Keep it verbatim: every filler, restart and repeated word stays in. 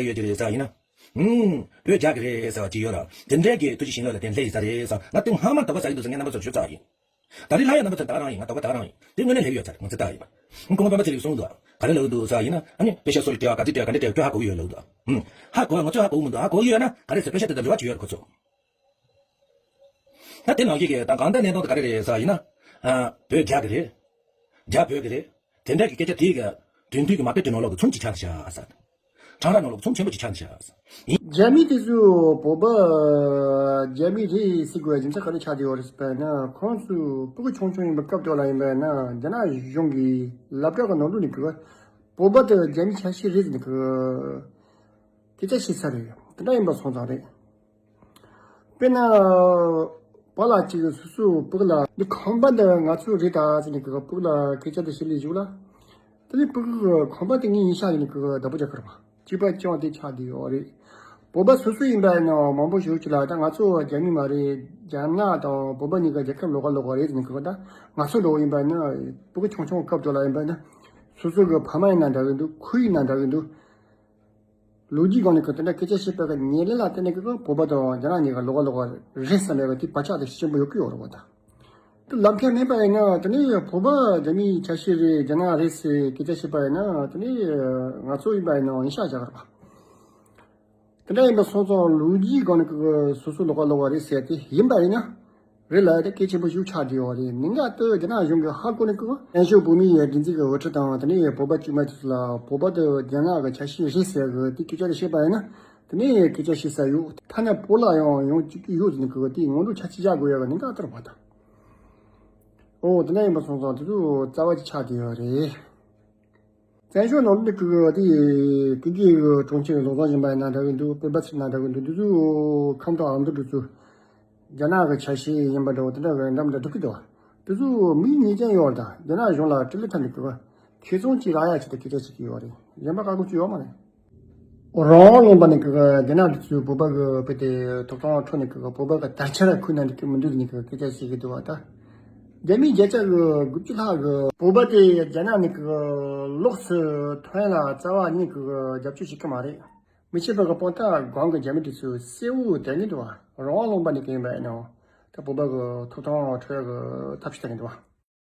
སླེབས་ཡོད་ཀྱི་རེད་ཟེར་ཡིན་ན། ཨུམ། བོད་རྒྱག་གི་རེད་ཟེར་བ་ཅིག་ཡོད་ར། དེ་འདྲའི་གི་ཐུགས་རྗེ་ཆེ་ལོ་ལ་དེ་སླེབས་ཡོད་ས་རེད་ཟེར། ང་དེ་སྔ་མ་དོགས་པ་ཟ་གི་འདུག་ཟེར། ངས་རྣམ་པ་ཚོར་ཞུ་ཚར་ཡིན། ད་རེས་སླར་ཡང་རྣམ་པ་ཚོ་ད་ག་རང་ཡིན། ང་དོགས་པ་ད་ག་རང་ཡིན། དེ་དངོས་གནས་སླེབས་ཡོད་ཚར། ང་ཚོ་ལྟ་ཡིན་པ། སྐུ་ངོ་སྤེན་པ་ཚེ་རིང་གསུངས་འདུག། ག་རེ་ལབ་འདུག་ཟེར་ཡིན་ན། ཨ་ནི་པེ་ཤ་སོ་རི་སྤྲད་པ་ག་ཚོད་སྤྲད་པ་ག་འདྲ་སྤྲད་པ་ཁྱོད་ཧ་གོ་གི་ཡོད་ལབ་འདུག། ཧུམ། ཧ་གོ་བ་ང་ཚོས་ཧ་གོ་གི་མི་འདུག། ཧ་གོ་གི་ཡོད་ན་ག་རེ་ཟེར། པེ་ཤ་དེ་དང་འབྲེལ་བ་ཅིག་ཡོད་རེད་ཁོ་ཚོ། ད་དེ་ནང་བཞིན་གྱི་ད་གང་ལྟར་གནད་དོན་དེ་ག་རེ་རེད་ཟེར་ཡིན་ན། ཨ། བོད་རྒྱག་གི་རེད། རྒྱ་བོད་ཀྱི་རེད། དེ་འདྲ་གི་སྐད་ཆ་དེ་ག་དོན་མཐུན་གྱི་མ་དཔེ་དེ་ནང་ལོགས་ཀྱི་མཚུངས་ཅིག་ཆགས་ཤག་ཟེར། ཁྲང་ར་ནང་ལོགས་མཚུངས་ཆེན་པོ་ཅིག་ཆགས་ཤག་ཟེར། ཡིན། རྒྱ་མི་དེ་ཚོ་བོད་པ་རྒྱ་མི་རེད་ཟེར་དགོས་རྒྱུ་མཚན་ག་རེ་ཆགས་བསྡད་ཡོད་རེད་ཟེར་བ་ན། ཁོང་ཚོ་སྤུ་གུ་ཆུང་ཆུང་ཡིན་པའི་སྐབས་དེ་ལ་ཡིན་པ་ན་རྒྱ་ནག་གཞུང་གི་སློབ་གྲྭ་གི་ནང་ལོགས་ནས་གི་བོད་པ་དེ་རྒྱ་མི་ཆ་ཤས་རེད་ཟེར་ནས་གི་སྐད་ཆ་བཤད་ས་རེད། དེ་འདྲ་ཡིན་པ་སོང་ཙང་རེད། དཔེར་ན། བ་ལ་གཅིག་སོ་སོའི་སྤུ་གུ་ལ་འདི་ཁང་པ་འདི་ང་ཚོའི་རེད་ད་ཟེར་ནས་གི་སྤུ་གུ་ལ་སྐད་ཆ་འདི་བཤད་ལས་བཞུགས་ལ། དེ་ནས་སྤུ་གུ་གི་ཁང་པ་དེ་ངའི་ཡིན་ཤག་ཡིན་ནས་གི་བདག་པོ་རྒྱག་གི་རེད་པ། སྐྱིད་པ་ཅང་དེ་ཆགས་བསྡད་ཡོད་རེད། བོད་པ་སོ་སོ་ཡིན་པ་ཡིན་ན་མང་པོ་ཞིག་ཅིག་ལ་ད་ང་ཚོ་རྒྱ་མི་མ་རེད། རྒྱ་ནག་དང་བོད་པ་གཉིས་ཀ་རྒྱལ་ཁབ་ལོགས་ཀ་ལོགས་ཀ་རེད་ཟེར་ནས་གི། ད་ང་ཚོ་ལོགས་ཡིན་པ་ཡིན་ན་སྤུ་གུ་ཆུང་ཆུང་སྐབས་དེ་ལ་ཡིན་པ་ཡིན་ན་སོ་སོ་གི་ཕ་མ་ཡིན་ན་འདྲ་གི་འདུག། ཁུལ་ཡིན་ན་འདྲ་གི་འདུག། ལོ་རྒྱུས་སྒང་ནས་ཁོ་དེ་འདྲ་སྐད་ཆ་བཤད་པའི་ཉེར་ལེན་ལ་བརྟེན་ནས་ཁོ་བོད་པ་དང་རྒྱ་ནག་གཉིས་ཀ་ལོགས་ཀ་ལོགས་ཀ་རེད་བསམ་པའི་དེ་བག་ཆགས་དེ་ཤུགས་ཆེན་པོ་ཡོད་ཀྱི་ཡོད་རེད་པ། ད་དེ་ལབ་མཁན་མེད་པ་ཡིན་ན། དེ་ནས་བོད་པ་རྒྱ་མིའི་ཆ་ཤས་རེད། རྒྱ་ནག་རེད་ཟེར་སྐད་ཆ་བཤད་པ་ཡིན་ན། དེ་ནས་ང་ཚོ་ཡིན་པ་ཡིན་ན་ཡིན་ཤག་བཞག་རེད་པ། དེ་འདྲ་ཡིན་པ་སོང་ཙང་ལོ་རྒྱུས་སྒང་ནས་ཁོ་སོ་སོ་ལོགས་ཀ་ལོགས་ཀ་རེད་ཟེར་དེ་ཡིན་པ་ཡིན་ན། རེད་ལ་དེ་གལ་ཆེན་པོ་ཞིག་ཆགས་བསྡད་ཡོད་རེད། ཉིན་གང་དུ་རྒྱ་ནག་གཞུང་གིས་ཧ་གོ་ནས་ཁོ་བཙན་བྱོལ་བོད་མིའི་སྒྲིག་འཛུགས་ཀྱི་འགོ་ཁྲིད་དང་དེ་ནས་བོད་པ་དཀྱུས་མ་དེ་ཚོ་ལ་བོད་པ་དེ་རྒྱ་ནག་གི་ཆ་ཤས་རེད་ཟེར་གི་དེ་སྐད་ཆ་རེ་བཤད་པ་ཡིན་ན། དེ་ནས་སྐད་ཆ་བཤད་ས་ཡོད། ཐ་ན་བོད་ལ་ཡང་ཡོང་བཅུག་གི་ཡོད་ཟེར་ནས་ཁོ་དེ་ངོ་སྤྲོད་ཕྱག་ཕྱིད་རྒྱག་དགོས་ཡ་གི་ཉིན་གང་དུ་རེད་པ། ད་འོ་དེ་འདྲ་ཡིན་པ་སོང་ཙང་དེ་ཚོ་རྩ་བ་ཅིག་ཆགས་བསྡད་ཡོད་རེད། བཙན་བྱོལ་ནང་ལོགས་ཀྱི་དེ་ཀི་ཀི་གི་གྲོང་ཁྱེར་ལུང་ཚང་ཡིན་པ་ཡིན་ན་འདྲ་གི་འདུག། དཔལ་འབར་ཚུལ་ན་འདྲ་གི་འདུག། འདི་ཚོ་ཁམས་དང་ཨ་མདོ་འདི་ཚོ་རྒྱ་ནག་གི་ཆ་ཤས་ཡིན་པ་འདྲ་བོ་དེ་འདྲ་གི་འདྲ་མི་འདྲ་སྒྲུབ་ཀྱི་འདུག། དེ་ཚོ་མིག་ཉེས་ཅན་ཡོད་རེད། ད་རྒྱ་ནག་གཞུང་ལ་དཀྲུག་ལས་ཐབས་མེད་གི་ཁེ་བཟང་ཅིག་རག་ཡ་ཆེད་དུ་སྐད་ཆ་བཤད་ཀྱི་ཡོད་རེད། གཞན་པ་བཀག་འགོག་ཅིག་ཡོད་མ་རེད། རང་དབང་ལུང་པ་ནས་ཀྱི་རྒྱ་ནག་འདི་ཚོས་བོད་པ་གི་བོད་དེ་ཐོབ་ཐང་འཕྲོག་ནས་ཀྱི་བོད་པ་གི་དར་ཆ་ཁུར་ན་འགྲིག་གི་མི་འདུག་ཟེར་ནས་ཀྱི་སྐད་ཆ་བཤད་ཀྱི་འདུག་བ། ད་རྒྱ་མིའི་བརྒྱ་ཆ་གི་དགུ་བཅུ་ལྷག་གི་བོད་པ་དེ་རྒྱ་ནག་ནས་ཀྱི་ལོགས་སུ་ཐོན་ལ་རྩ་བ་ཉིད་ཀྱི་རྒྱབ་སྐྱོར་བྱེད་ཀྱི་མ་རེད། མི་ཤེས་པ་གི་དཔང་རྟགས་སྒང་གི་རྒྱ་མི་འདི་ཚོས་གསལ་བོ་བསྡད་ནས་འདུག་བ། རང་དབང་ལུང་པ་ནས་ཀྱི་ཡིན་པ་ཡིན་ནའང་ད་བོད་པ་གི་ཐོབ་ཐང་འཕྲོག་ཡ་གི་ཐབས་ཤེས་བྱེད་ཀྱི་འདུག་བ།